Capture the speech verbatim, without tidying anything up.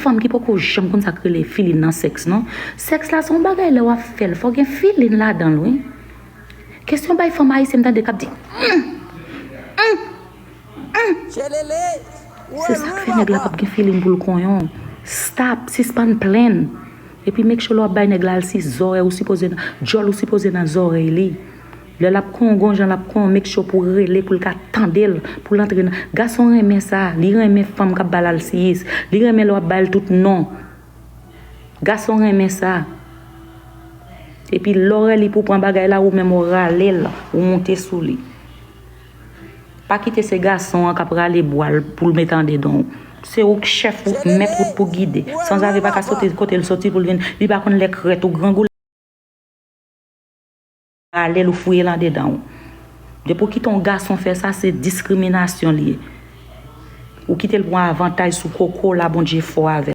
fanm ki poko janm konn sa k rele feeling nan sèks, non. Sèks la se yon bagay lè w ap fè l, fò gen feeling ladan l, wi. Kesyon bay fanm ayisyen m tande k ap di, "Mm, mm, mm." Se sa k fè nèg la p ap gen feeling pou l konyen w. Stop, sispann plenn. Epi make sure lè w ap bay nèg la, l si zòrèy ou sipoze nan, djòl ou sipoze nan zòrèy li. Lè l ap konyen w, gon jan l ap konyen w, make sure pou w rele, pou l ka tande l, pou l antre nan. Gason renmen sa, li renmen fanm k ap ba l alsiyis, li renmen lè w ap ba l tout non. Gason renmen sa. Epi lè w rele li pou pran bagay la, ou menm ou rale l, ou monte sou li. Pa kite se gason an k ap rale bwa l pou l mete andedan w. Se ou k chèf, ou k mèt wout pou gide. Sanzave pa ka soti kote l soti pou l vin. Li pa konn lè krèt ou grangou, rale l ou fouye l andedan w. Depi w kite yon gason fè sa, se diskriminasyon li ye. Ou kite l pran avantaj sou koko la, Bondye fò avè l.